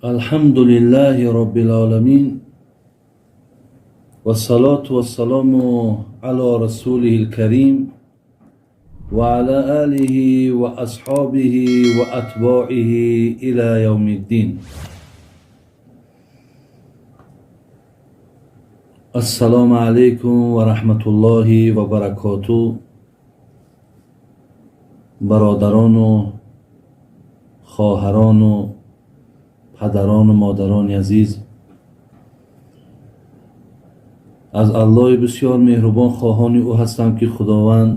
الحمد لله رب العالمين والصلاة والسلام على رسوله الكريم وعلى آله وأصحابه وأتباعه إلى يوم الدين. السلام عليكم ورحمة الله وبركاته. Бародарону хоҳарону падарону модарони азиз, аз Аллоҳи бисёр меҳрубон хоҳони ӯ ҳастам, ки Худованд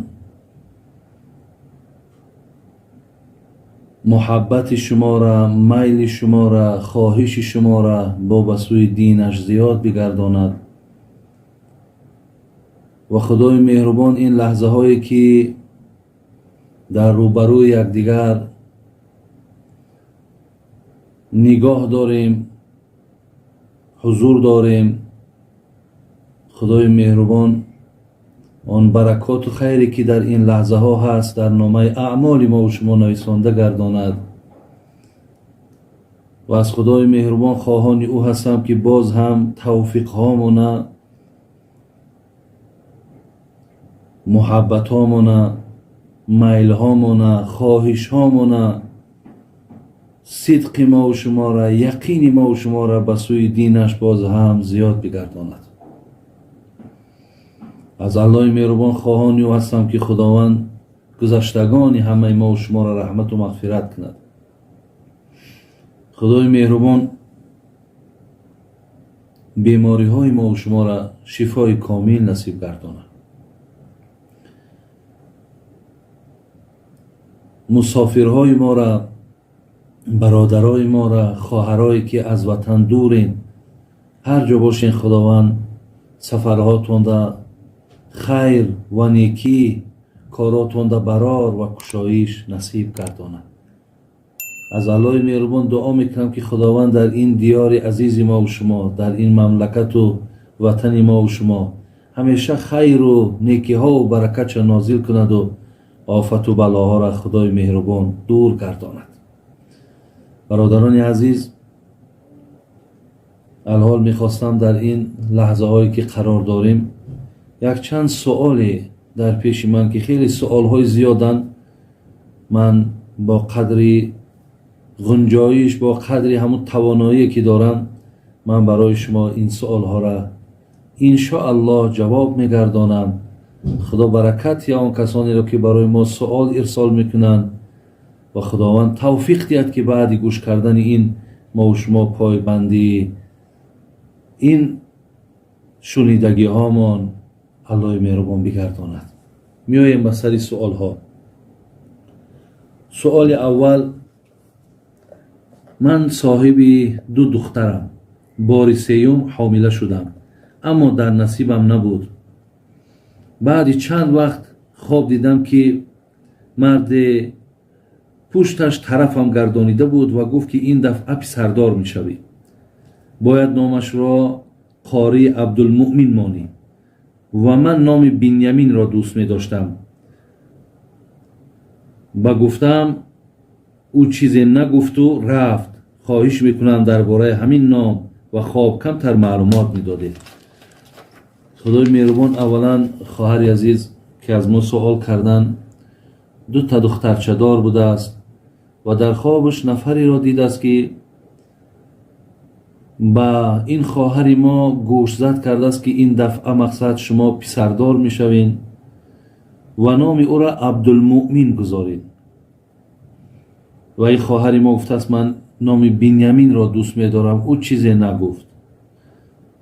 муҳаббати шуморо, майли шуморо, хоҳиши шуморо бо ба сӯи динаш зиёд бигардонад ва Худои меҳрубон ин лаҳзаҳое ки дар рӯбарӯи якдигар нигоҳ дорем, ҳузур дорем, Худои меҳрубон он баракоту хайре ки дар ин лаҳзаҳо ҳаст, дар номаи аъмоли мову шумо нависонда гардонад. Ва аз Худои меҳрубон хоҳони ӯ ҳастам, ки боз ҳам тавфиқҳомона, муҳаббатҳомона, майлҳомона, хоҳишҳомона, сидқи мову шуморо, яқини мову шуморо ба сӯи динаш боз ҳам зиёд бигардонад. Аз Аллоҳи меҳрубон хоҳони ӯ ҳастам, ки Худованд гузаштагони ҳамаи мову шуморо раҳмату мағфират кунад. Худои меҳрубон бемориҳои мову шуморо шифои комил насиб гардонад. Мусофирҳои моро, бародарои моро, хоҳарое ки аз ватан дурен, ҳар ҷо бошен, Худованд сафарҳотонда хайр ва некӣ, коротонда барор ва кушоиш насиб гардонад. Аз Аллоҳи меҳрубон дуо мекунам, ки Худованд дар ин диёри азизи мову шумо, дар ин мамлакату ватани мову шумо ҳамеша хайру некиҳову баракатша нозил кунаду офату балоҳоро Худои меҳрубон дур гардонад. Бародарони азиз, алҳол мехостам дар ин лаҳзаҳое ки қарор дорем якчанд суоле дар пеши ман, ки хеле суолҳои зиёданд, ман бо қадри ғунҷоиш, бо қадри ҳамун тавоноие ки дорам, ман барои шумо ин суолҳоро иншоаллоҳ ҷавоб мегардонам. Худо баракат диҳад он касонеро, ки барои мо суол ирсол мекунанд, ва Худованд тавфиқ диҳад, ки баъди гӯш кардани ин мову шумо пойбандии ин шунидагиҳомон Аллоҳи меҳрубон бигардонад. Меоем ба сари суолҳо. Суоли аввал: ман соҳиби ду духтарам, бори сеюм ҳомила шудам, аммо дар насибам набуд. Баъди чанд вақт хоб дидам, ки марде пушташ тарафам гардонида буд ва гуфт, ки ин дафъа писардор мешавӣ, бояд номашро Қории Абдулмуъмин монӣ. Ва ман номи Биньяминро дӯст медоштам. Ба гуфтаам ӯ чизе нагуфту рафт. Хоҳиш мекунам, дар бораи ҳамин ном ва хоб камтар маълумот медодед. Худои меҳрубон, аввалан, хоҳари азиз, ки аз мо суол кардан, дута духтарчадор будааст ва дар хобаш нафареро дидааст, ки ба ин хоҳари мо гӯшзад кардааст, ки ин дафъа мақсад шумо писардор мешавед ва номи ӯро Абдулмуъмин гузоред. Ва ин хоҳари мо гуфтааст: ман номи Биньяминро дӯст медорам. Ӯ чизе нагуфт.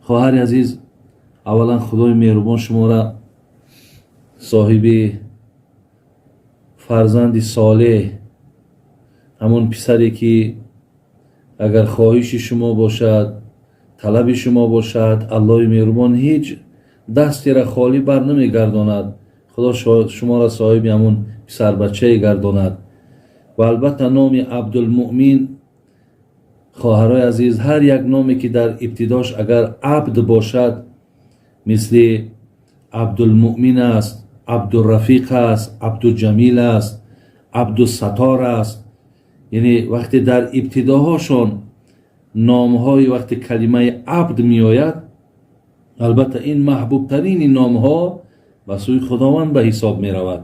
Хоҳари азиз, аввалан, Худои меҳрубон шуморо соҳиби фарзанди солеҳ, ҳамон писаре ки агар хоҳиши шумо бошад, талаби шумо бошад, Аллоҳи меҳрубон ҳеҷ дастера холӣ бар намегардонад. Худо шуморо соҳиби ҳамон писарбачае гардонад. Ва албатта, номи Абдулмуъмин, хоҳарои азиз, ҳар як номе ки дар ибтидош агар абд бошад, мисли Абдулмуъмин аст, Абдурафиқ аст, Абдуҷамил аст, Абдусатор аст, яъне вақте дар ибтидоҳошон Номҳои вақти калимаи абд меояд, албатта ин маҳбубтарини номҳо ба сӯи Худованд ба ҳисоб меравад.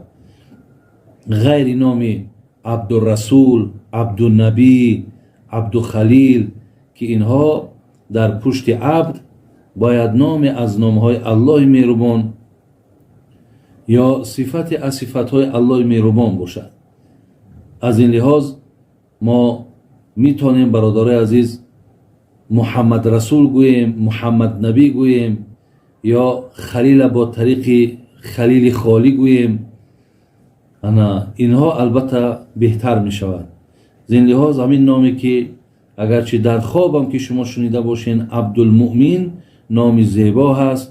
Ғайри номи Абдурасул, Абдунабӣ, Абдухалил, ки инҳо дар пушти абд бояд номе аз номҳои Аллоҳи меҳрубон ё сифате аз сифатҳои Аллоҳи меҳрубон бошад. Аз ин лиҳоз мо метавонем, бародарои азиз, Муҳаммад Расул гӯем, Муҳаммад Набӣ гӯем ё Халила бо тариқи Халили Холӣ гӯем. Ана инҳо албатта беҳтар мешавад. Аз ин лиҳоз ҳамин номе ки агарчи дар хобам ки шумо шунида бошен, Абдулмуъмин, номи зебо ҳаст.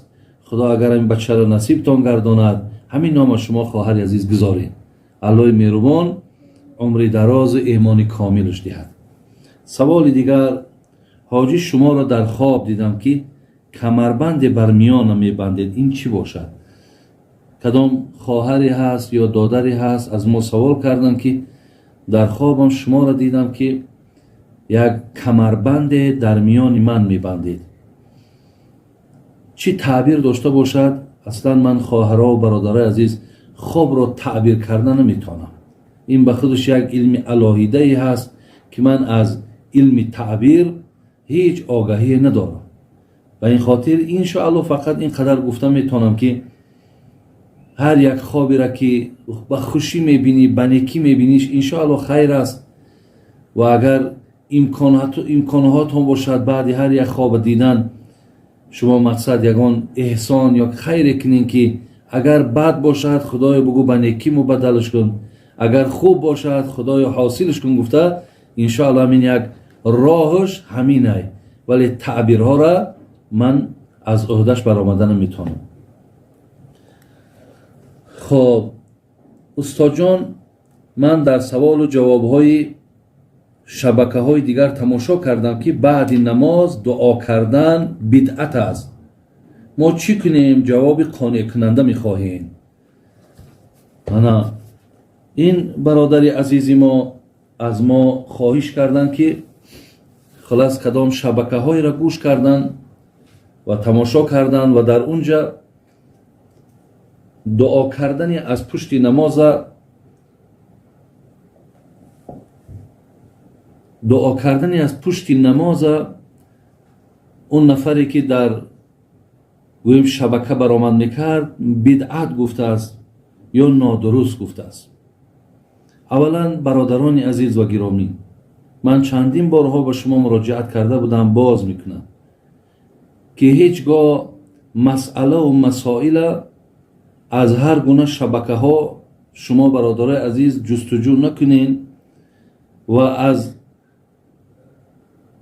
Худо агар ҳамин бачаро насибтон гардонад, ҳамин нома шумо, хоҳари азиз, гузоред. Аллоҳи меҳрубон умри дарозу имони комилаш диҳад. Саволи дигар: ҳоҷӣ, шуморо дар хоб дидам, ки камарбанде бар миёна мебандед, ин чӣ бошад? Кадом хоҳаре ҳаст ё додаре ҳаст, аз мо савол карданд, ки дар хобам шуморо дидам, ки як камарбанде дар миёни ман мебандед, чӣ таъбир дошта бошад? Аслан ман, хоҳарову бародарои азиз, хобро таъбир карда наметавонам. Ин ба худаш як илми алоҳидае ҳаст, ки ман аз илми таъбир ҳеҷ огаҳие надорам. Ба ин хотир, иншоалло, фақат ин қадар гуфта метавонам, ки ҳар як хоберо ки ба хушӣ мебинӣ, ба некӣ мебиниш, иншоалло, хайр аст. Ва агар имконҳотон бошад, баъди ҳар як хоба дидан шумо мақсад ягон эҳсон ё хайре кунем, ки агар бад бошад, Худоё, бугӯ, ба некӣ мубаддалаш кун, агар хуб бошад, Худоё, ҳосилш кун гуфта, иншоалло, ҳамин як роҳаш ҳаминай. Вале таъбирҳоро ман аз ӯҳдаш баромада наметавонам. Хоб, устодҷон, ман дар саволу ҷавобҳои шабакаҳои дигар тамошо кардам, ки баъди намоз дуо кардан бидъат аст. Мо чӣ кунем? Ҷавоби қонеъкунанда мехоҳем. Ана ин бародари азизи мо аз мо хоҳиш карданд, ки хулас кадом шабакаҳоеро гӯш карданд ва тамошо карданд ва дар унҷа дуо кардани аз пушти намоза, дуо кардани аз пушти намоза, он нафаре ки дар гӯем шабака баромад мекард, бидъат гуфтааст ё нодуруст гуфтааст. Аввалан, бародарони азиз ва гиромӣ, ман чандин борҳо ба шумо муроҷиат карда будам, боз мекунам, ки ҳеҷ гоҳ масъалаву масоила аз ҳар гуна шабакаҳо шумо, бародарои азиз, ҷустуҷӯ накунед ва аз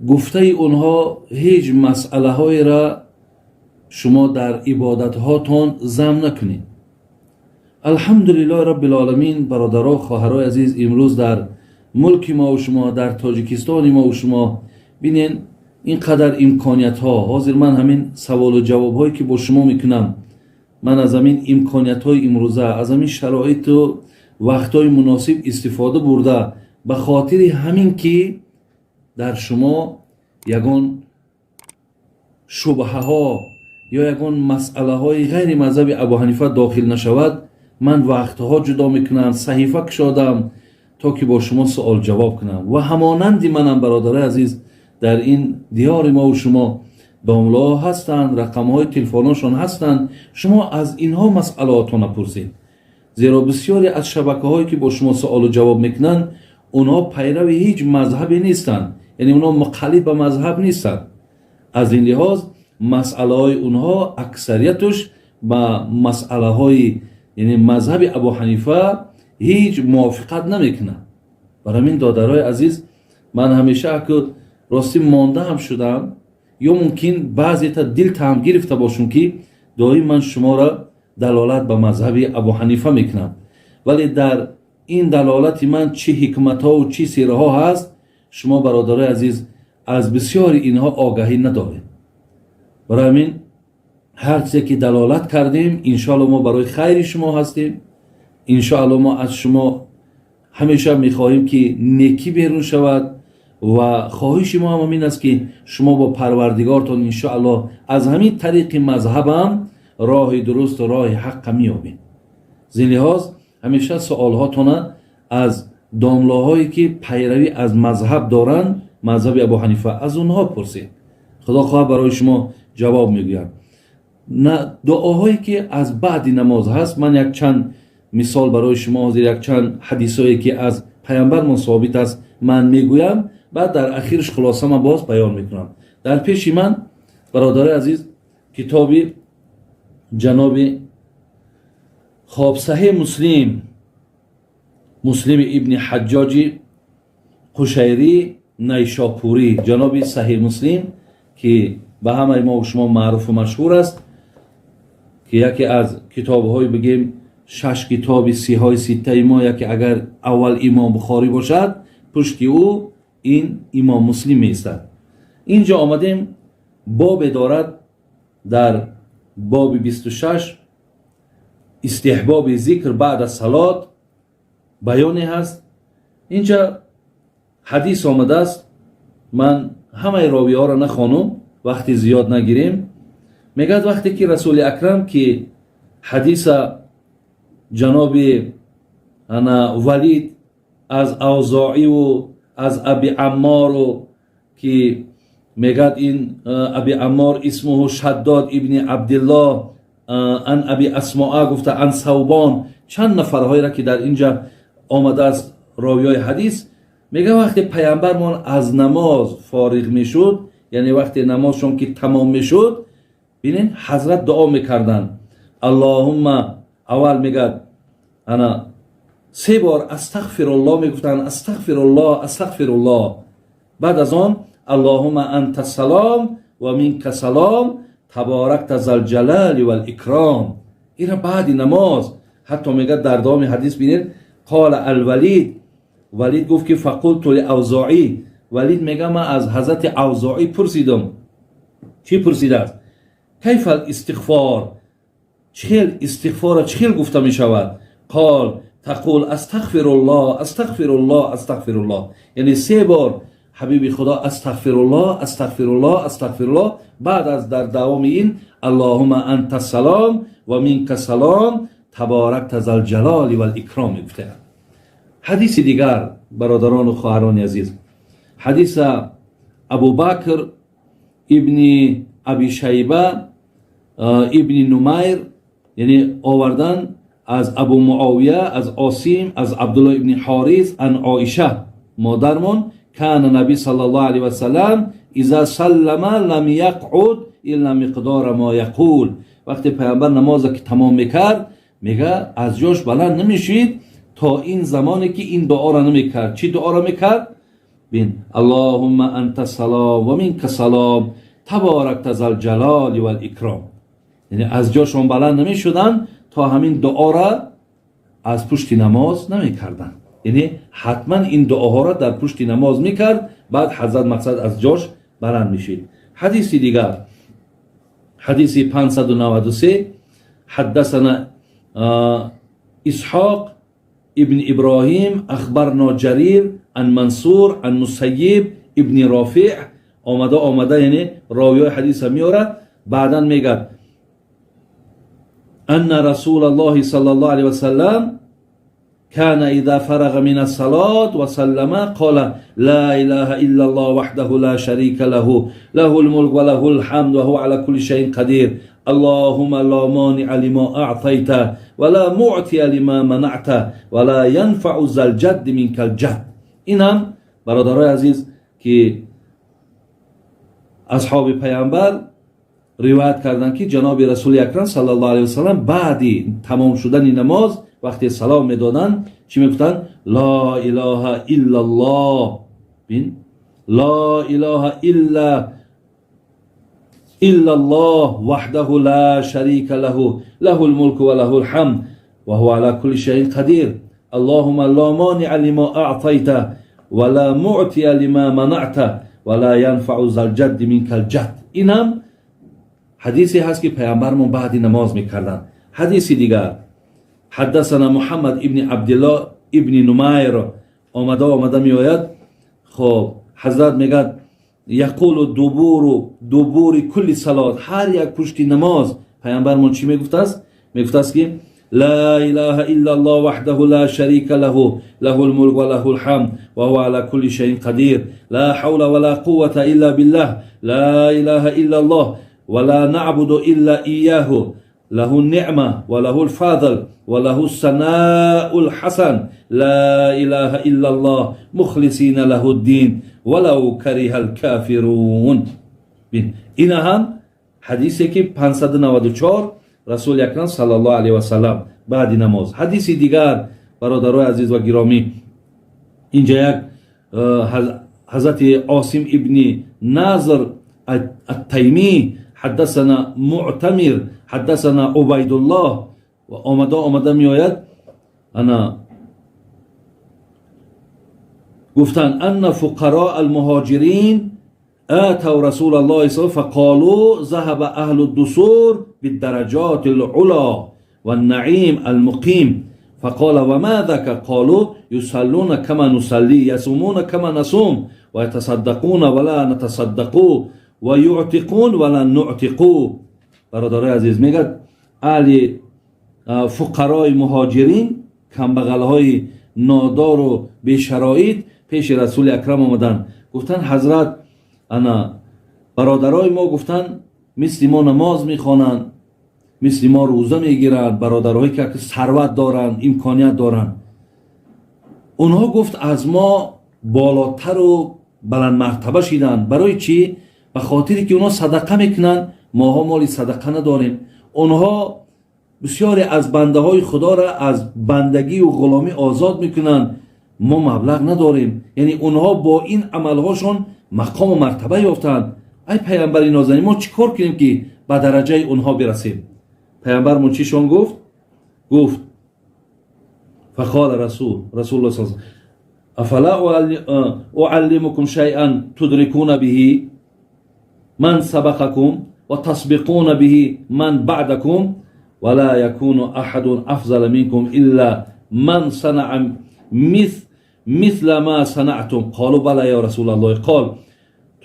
гуфтаи онҳо ҳеҷ масъалаҳоеро шумо дар ибодатҳотон зам накунед. Алҳамдулиллоҳи роббилоламин, бародаро, хоҳарои азиз, имрӯз дар мулки мову шумо, дар Тоҷикистони мову шумо, бинен, ин қадар имкониятҳо. Ҳозир ман ҳамин саволу ҷавобҳое ки бо шумо мекунам, ман аз ҳамин имкониятҳои имрӯза, аз ҳамин шароиту вақтҳои муносиб истифода бурда, ба хотири ҳамин ки дар шумо ягон шубҳаҳо ё ягон масъалаҳои ғайри мазҳаби Абу Ҳанифа дохил нашавад, ман вақтҳо ҷудо мекунам, саҳифа кушодам, то ки бо шумо суол ҷавоб кунам. Ва ҳамонанди манам, бародарои азиз, дар ин диёри мову шумо домлоҳо ҳастанд, рақамҳои телефоношон ҳастанд, шумо аз инҳо масъалаотона пурсед. Зеро бисёре аз шабакаҳое ки бо шумо суолу ҷавоб мекунанд, онҳо пайрави ҳеҷ мазҳабе нестанд, яъне онҳо муқаллид ба мазҳаб нестанд. Аз ин лиҳоз масъалаҳои онҳо аксарияташ ба масъалаҳои, яъне мазҳаби Абу Ҳанифа, ҳеҷ мувофиқат намекунад. Бар ҳамин, додарои азиз, ман ҳамеша аку ростӣ мондаам шудам ё мумкин баъзета дилтаам гирифта бошум, ки доим ман шуморо далолат ба мазҳаби Абу Ҳанифа мекунам. Вале дар ин далолати ман чӣ ҳикматҳову чӣ сирҳо ҳаст, шумо, бародарои азиз, аз бисёри инҳо огаҳӣ надоред. Барои ҳамин ҳар чизе ки далолат кардем, иншоалло, мо барои хайри шумо ҳастем. Иншоалло, мо аз шумо ҳамеша мехоҳем, ки некӣ берун шавад. Ва хоҳиши мо ҳам ин аст, ки шумо бо Парвардигортон, иншоаллоҳ, аз ҳамин тариқи мазҳабам роҳи дурусту роҳи ҳаққа меёбед. Зин лиҳоз ҳамеша суолҳотона аз домлоҳое, ки пайравӣ аз мазҳаб доранд, мазҳаби Абу Ҳанифа, аз онҳо пурсед. Худо хоҳад, барои шумо ҷавоб мегӯяд. Дуоҳое, ки аз баъди намоз ҳаст, ман якчанд мисол барои шумо ҳозир, якчанд ҳадисое, ки аз паямбармон собит аст, ман мегӯям, баъд дар ахирш хулоса ман боз баён мекунам. Дар пеши ман, бародарои азиз, китоби ҷаноби, хоб, Саҳеҳ Муслим, Муслими ибни Ҳаҷҷоҷи Қушайрӣ Найшопурӣ, ҷаноби Саҳеҳ Муслим, ки ба ҳамаи мо шумо маъруфу машҳур аст, ки яке аз китобҳои, бигем, шаш китоби сиҳои ситтаи мо, яке агар аввал Имом Бухорӣ бошад, пушти ӯ ин Имом Муслим меистад. Инҷо омадем, бобе дорад, дар боби 26 истиҳбоби зикр баъда салот баёне ҳаст. Инҷа ҳадис омадааст. Ман ҳамаи ровиҳоро нахонум, вақти зиёд нагирем. Мегӯяд, вақте ки Расули Акрам, ки ҳадиса ҷаноби ана Валид аз Авзоиву аз Аби Аммору, ки мегӯяд, ин Аби Аммор исмуҳу Шаддод ибни Абдиллоҳ ан Аби Асмоа гуфта, ан Савбон, чанд нафарҳоеро, ки дар инҷа омадааст, ровиҳои ҳадис, мегӯяд, вақте паямбармон аз намоз фориғ мешуд, яъне вақте намозшон ки тамом мешуд, бинед, ҳазрат дуо мекарданд. Аллоҳумма, аввал мегӯяд, ана се бор астағфируллоҳ мегуфтанд, астағфируллоҳ, астағфируллоҳ. Баъд аз он: аллоҳумма анта салом ва минка салом, табаракта залҷалали вал икром. Ира баъди намоз ҳатто мегӯяд. Дар давоми ҳадис бинед: қола Алвалид, Валид гуфт, ки фақулту ли Авзоӣ, Валид мега, ман аз ҳазрати Авзоӣ пурсидам. Чӣ пурсидааст? Кайфал истиғфор, чӣ хел истиғфора, чӣ хел гуфта мешавад? Қол тақул астағфируллоҳ, астағфируллоҳ, астағфируллоҳ. Яъне се бор ҳабиби Худо астағфируллоҳ, астағфируллоҳ, астағфируллоҳ. Баъд аз дар давоми ин: аллоҳума анта салом ва минка салом, табаракта залҷалоли вал икром мегуфтаанд. Ҳадиси дигар, бародарону хоҳарони азиз, ҳадиса Абубакр ибни Аби Шайба ибни Нумайр, яъне овардан аз Абу Муовия, аз Осим, аз Абдулло ибни Ҳорис, ан Оиша модармон: кана наби саллаллоҳу алайҳи васалам иза саллама лам яқъуд илла миқдора мо яқул. Вақте паямбар намоза ки тамом мекард, мега, аз ҷош баланд намешид то ин замоне ки ин дуоро намекард. Чӣ дуоро мекард? Бин: аллоҳумма анта салом ва минка салом, табаракта залҷалоли вал икром. Яъне аз ҷошон баланд намешуданд, то ҳамин дуоро аз пушти намоз намекарданд. Яъне ҳатман ин дуоҳоро дар пушти намоз мекард, баъд ҳазрат, мақсад, аз ҷош баланд мешид. Ҳадиси дигар, ҳадиси 593: ҳаддасана Исҳоқ ибн Иброҳим, ахбарно Ҷарир ан Мансур ан Мусайиб ибни Рофеъ. Омада омада, яъне ровиҳои ҳадиса меорад, баъдан мегӯяд: анна Расулаллоҳи саллаллоҳу алайҳи васалам كان إذا فرغ من الصلاة وسلم قال لا إله إلا الله وحده لا شريك له، له الملك وله الحمد وهو على كل شيء قدير، اللهم لا مانع لما أعطيت ولا معطي لما منعت ولا ينفع ذا الجد منك الجد. این هم برادرای عزیز که اصحاب پیامبر ривоят карданд, ки ҷаноби Расули Акрам саллаллоҳу алайҳи васалам баъди тамом шудани намоз, вақте салом медоданд, чӣ мегуфтанд? Ло илоҳа иллаллоҳ, бин, ло илоҳа иллаллоҳ ваҳдаҳу ла шарика лаҳу, лаҳу лмулку ва лаҳу лҳамд ва ҳува ала кулли шайъин қадир, аллоҳума ло мониа лимо аътайта ва ла муътия лима манаъта ва ла янфау залҷадди минка лҷадд. Инам ҳадисе ҳаст, ки паямбармон баъди намоз мекарданд. Ҳадиси дигар: ҳаддасана Муҳаммад ибни Абдиллоҳ ибни Нумайр. Омада омада меояд. Хоб. Ҳазрат мегӯяд: يقول دبر كل صلاة, ҳар як пушти намоз паямбармон чӣ мегуфтааст? Мегуфтааст, ки: لا إله إلا الله وحده لا شريك له, له الملك وله الحمد وهو على كل شيء قدير, لا حول ولا قوة إلا بالله, لا إله إلا الله ولا نعبد إلا إياه, له النعمة وله الفضل وله الثناء الحسن, لا إله إلا الله, مخلصين له الدين ولو كره الكافرون. Ина ҳам ҳадисе, ки 594, Расули Акрам саллаллоҳу алайҳи васаллам баъди намоз. Ҳадиси дигар, бародарои азиз ва гиромӣ, инҷа як ҳазрати Осим ибни Назр Аттаймӣ: حدثنا معتمر حدثنا عبيد الله, омада омада меояд. Ана гуфтанд: أن فقراء المهاجرين آتوا رسول الله صلى فقالوا ذهب أهل الدثور بالدرجات العلى والنعيم المقيم. فقال: وما ذاك؟ قالوا: يصلون كما نصلي, يصومون كما نصوم, ويتصدقون ولا نتصدق, ويعتقون ولا نعتق. Бародарои азиз, мегӯяд, аҳли фуқарои муҳоҷирин, камбағалҳои нодору бешароит пеши Расули Акрам омаданд, гуфтанд: «Ҳазрат, ана бародарои мо, гуфтанд, мисли мо намоз мехонанд, мисли мо рӯза мегиранд, бародарҳое ки сарват доранд, имконият доранд, онҳо, гуфт, аз мо болотару баландмартаба шиданд. Барои чӣ? Ба хотире ки онҳо садақа мекунанд, моҳо моли садақа надорем. Онҳо бисёре аз бандаҳои Худоро аз бандагию ғуломӣ озод мекунанд, мо маблағ надорем. Яъне онҳо бо ин амалҳошон мақому мартаба ёфтанд. Ай паямбари нозанин, мо чӣ кор кунем, ки ба дараҷаи онҳо бирасем?» Паямбармон чишон гуфт? Гуфт: فقال رسول الله صلى أفلا أعلمكم شيئا تدركون به من سبقكم وتسبقون به من بعدكم ولا يكون أحد أفضل منكم إلا من صنع مثل ما صنعتم. قالوا: بلى يا رسول الله. قال: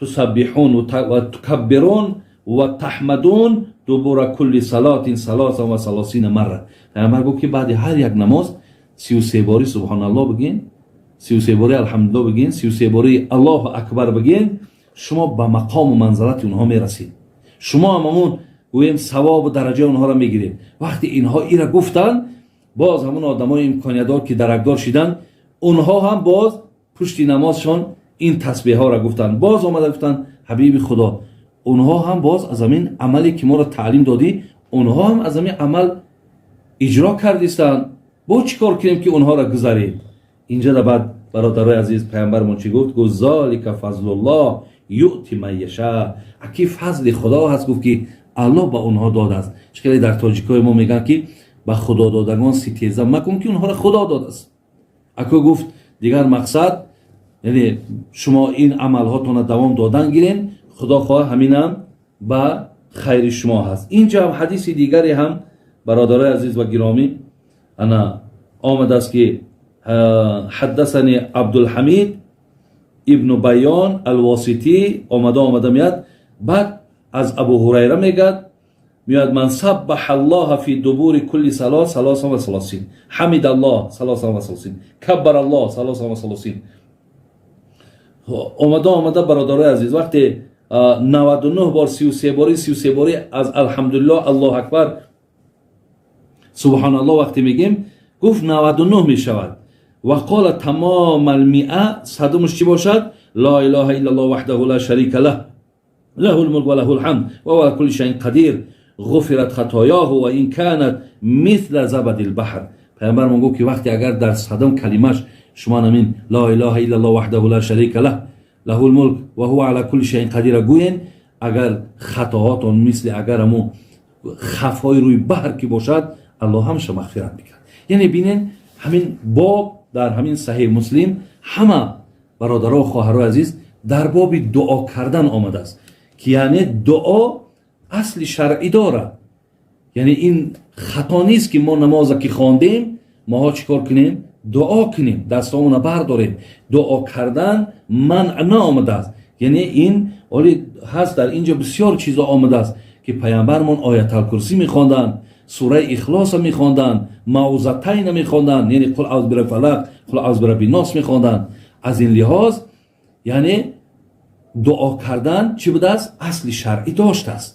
تسبحون وتكبرون وتحمدون دبر كل صلاة 33 مرة. Пайғамбар гуфт, ки баъди ҳар як намоз 33 бори субҳоналлоҳ бигин, 33 бори алҳамдулиллоҳ бигин, 33 бори Аллоҳу акбар бигин, шумо ба мақому манзалати онҳо мерасед, шумо ҳам ҳамун, гӯем, савобу дараҷаи онҳоро мегиред. Вақте инҳо ира гуфтанд, боз ҳамун одамои имкониятдор, ки даракдор шиданд, онҳо ҳам боз пушти намозшон ин тасбеҳҳоро гуфтанд. Боз омада гуфтанд: «Ҳабиби Худо, онҳо ҳам боз аз ҳамин амале, ки моро таълим додӣ, онҳо ҳам аз ҳамин амал иҷро кардистанд. Бо чӣ кор кунем, ки онҳоро гузарем?» Инҷа баъд, бародарои азиз, паямбармон чӣ гуфт? Гуфт: ذلك فضل الله يؤتيه من يشاء. Аки фазли Худо ҳаст, гуфт, ки Аллоҳ ба онҳо додааст. Чӣ хеле дар тоҷикҳои мо мегӯянд, ки ба худододагон ситеза макун, ки онҳоро Худо додааст. Ако, гуфт, дигар мақсад, яъне шумо ин амалҳотонро давом додан гирен, Худо хоҳ, ҳаминам ба хайри шумо ҳаст. Инҷа ҳам ҳадиси дигаре ҳам, бародарои азиз ва гиромӣ, ана омадааст, ки حدثني Абдулҳамид ибну Баён Алвоситӣ, омада омада меяд, баъд аз Абу Ҳурайра мегӯяд, меояд: من سبح الله في دبر كل صلاة 33, حمد الله 33, كبر الله 33. Омада омада, бародарои азиз, вақте 99 бор 33 бори, 33 бори аз алҳамдулиллоҳ, Аллоҳ акбар, субҳоналлоҳ вақте мегем, гуфт, 99 мешавад. وقال تمام المئة, садумш чӣ бошад? لا إله إلا الله وحده لا شريك له, له الملك وله الحمد وهو على كل شيء قدير, غفرت خطاياه وإن كانت مثل زبد البحر. Пайғамбармон гуфт, ки вақте агар дар садум калимаш шумо намин لا إله إلا الله وحده لا شريك له, له الملك وهو على كل شيء قدير гӯен, агар хатоҳотон мисли агар ҳамун хафҳои рӯи баҳр ки бошад, Аллоҳ ҳамаша мағфират мекард. Яъне бинен, ҳамин боб дар ҳамин Саҳеҳ Муслим ҳама, бародаро, хоҳарои азиз, дар боби дуо кардан омадааст, ки яъне дуо асли шаръӣ дорад. Яъне ин хато нест, ки мо намоза ки хондем, моҳо чӣ кор кунем? Дуо кунем, дастомона бардорем. Дуо кардан манъ наомадааст. Яъне ин оли ҳаст, дар инҷо бисёр чизо омадааст, ки паямбармон Ояталкурсӣ мехонданд, сураи Ихлоса мехонданд, Маузатайна мехонданд, яъне قل أعوذ برب الفلق, قل أعوذ برب الناس мехонданд. Аз ин лиҳоз, яъне дуо кардан чӣ будааст? Асли шаръӣ доштааст.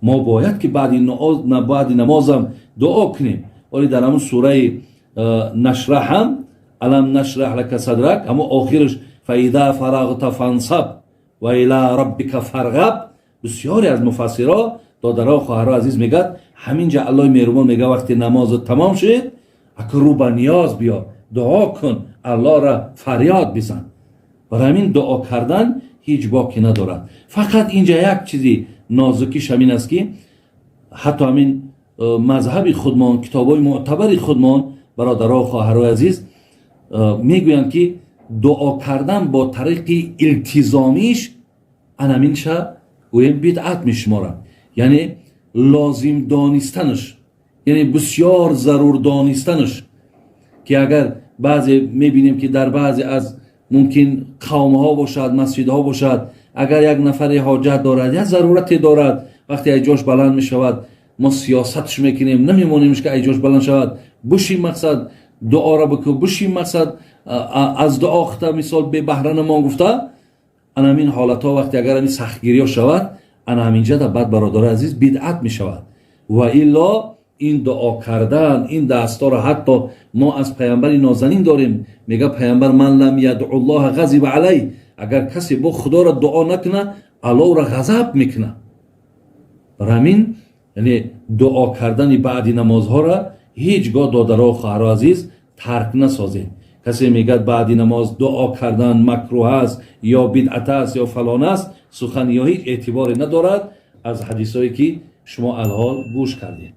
Мо бояд ки баъди намозам дуо кунем. Оли дар ҳамун сураи Нашраҳ ҳам ألم نشرح لك صدرك, ҳамун охираш فإذا فرغت فانصب وإلى ربك فارغب. Бисёре аз муфассиро, додаро, хоҳаро азиз, мегӯяд, ҳамин ҷа Аллоҳи меҳрубон мега: вақте намозат тамом шуд, ака, рӯ ба ниёз биё, дуо кун, Аллоҳра фарёд бизан. Барои ҳамин дуо кардан ҳеҷ боке надорад. Фақат инҷа як чизи нозукиш ҳамин аст, ки ҳатто ҳамин мазҳаби худмон, китобҳои мӯътабари худмон, бародаро, хоҳарои азиз, мегӯянд, ки дуо кардан бо тариқи илтизомиш анаминша гӯем бидъат мешуморад. Яъне лозим донистанаш, яъне бисёр зарур донистанаш, ки агар баъзе мебинем, ки дар баъзе аз мумкин қавмҳо бошад, масҷидҳо бошад, агар як нафаре ҳоҷат дорад, як зарурате дорад, вақте ай ҷош баланд мешавад, мо сиёсатш мекунем, намемонемш, ки ай ҷош баланд шавад. Буши, мақсад, дуоро бикун, буши, мақсад, аз дуо хта мисол бебаҳра намон гуфта. Ана ҳамин ҳолатҳо, вақте агар ҳамин сахтгириҳо шавад, ана ҳаминҷа да баъд, бародари азиз, бидъат мешавад. Ва илло ин дуо кардан, ин дастҳоро ҳатто мо аз паямбари нозанин дорем. Мега паямбар: من لم يدع الله غضب عليه. Агар касе бо Худоро дуо накуна, Аллоҳро ғазаб мекуна. Барои ҳамин, яъне дуо кардани баъди намозҳоро ҳеҷ гоҳ, додаро, хоҳаро азиз, тарк насозед. Касе мегӯяд, баъди намоз дуо кардан макрӯҳ аст ё бидъат аст ё фалон аст, сухан ё ҳеҷ эътиборе надорад аз ҳадисое, ки шумо алҳол гӯш кардед.